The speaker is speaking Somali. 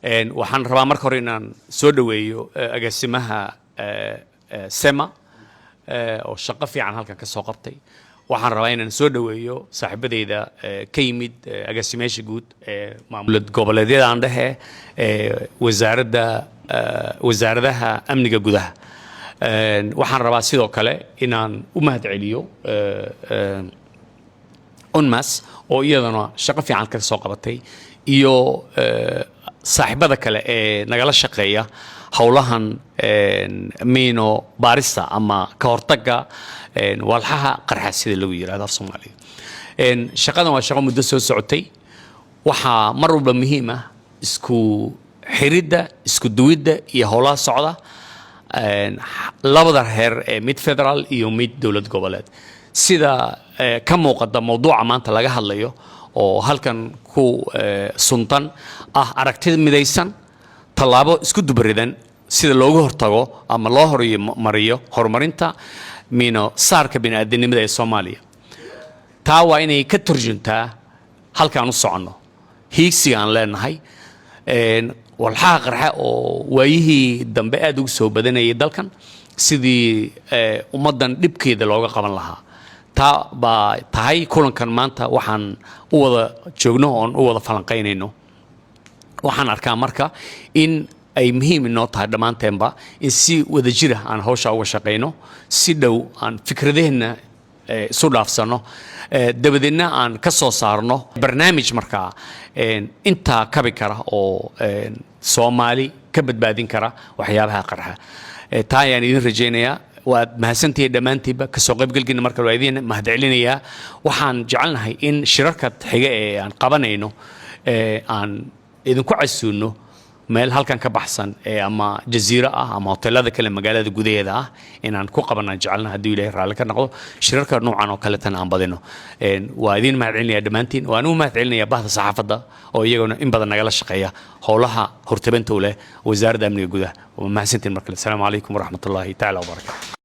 Waxaan rabaa marka hore inaan soo dhoweeyo agaasimaha SEMA oo shaqo fiican halkan ka soo qabtay. Waxaan rabaa inaan soo dhoweeyo saaxiibadeyda ka yimid agaasimayaasha guud ee maamulad goboleedyada, aan dhehe wasaaradda, wasaaradaha amniga gudaha. Waxaan rabaa sidoo kale inaan u mahadceliyo UNMAS oo iyadana shaqo fiican ka soo qabatay iyo saaxiibada kale ee nagala shaqeeya howlahan miino baarista ama ka hortagga walxaha qarxa, sida lagu yirahdo af Soomaaliga. Shaqadan waa shaqo muddo soo socotay. Waxaa mar walba muhiim ah isku xiridda, isku duwidda iyo howlaha socda labada heer ee mid federaal iyo mid dowlad goboleed. Sida ka muuqata mowduuca maanta laga hadlayo oo halkan ku suntan ah, aragtida midaysan, tallaabo isku dubaridan sida looga hortago ama loo hormariyo horumarinta miino saarka bini'aadanimada ee Soomaaliya. Taa waa inay ka turjuntaa halkaan u soconno, hiigsiga aan leenahay. Walxaha qarxa oo waayihii dambe aada ugu soo badanayay dalkan, sidii ummaddan dhibkeeda looga qaban lahaa, taa baa tahay kulankan maanta waxaan u wada joogno oon u wada falanqaynayno. Waxaan arkaa marka in ay muhiim inoo tahay dhammaanteenba in si wadajira aan hawsha uga shaqayno, si dhow aan fikradaheenna isu dhaafsano, dabadeedna aan ka soo saarno barnaamij markaa intaa kabi kara oo Soomaali ka badbaadin kara waxyaabaha qarxa. Taa ayaan idin rajaynayaa. Waad mahadsantihiin dhammaantiinba kasoo qaybgalkiina. Markale waa idin mahadcelinayaa. Waxaan jecelnahay in shirarka xiga ee aan qabanayno aan idinku casuuno meel halkan ka baxsan ee ama jaziiro ah ama hoteelada kale magaalada gudaheeda ah inaan ku qabanaan jecelna, haddii Ilaahay raalli ka noqdo, shirarka noocan oo kaletana aan badino. Waa idin mahadcelinaya dhammaantiin. Waan u mahadcelinayaa bahda saxaafadda oo iyaguna in badan nagala shaqeeya howlaha hortabanta u leh Wasaaradda Amniga Gudaha. Waa mahadsantiin mar kale. Asalaamu calaykum waraxmatullaahi tacaala wabarakaatu.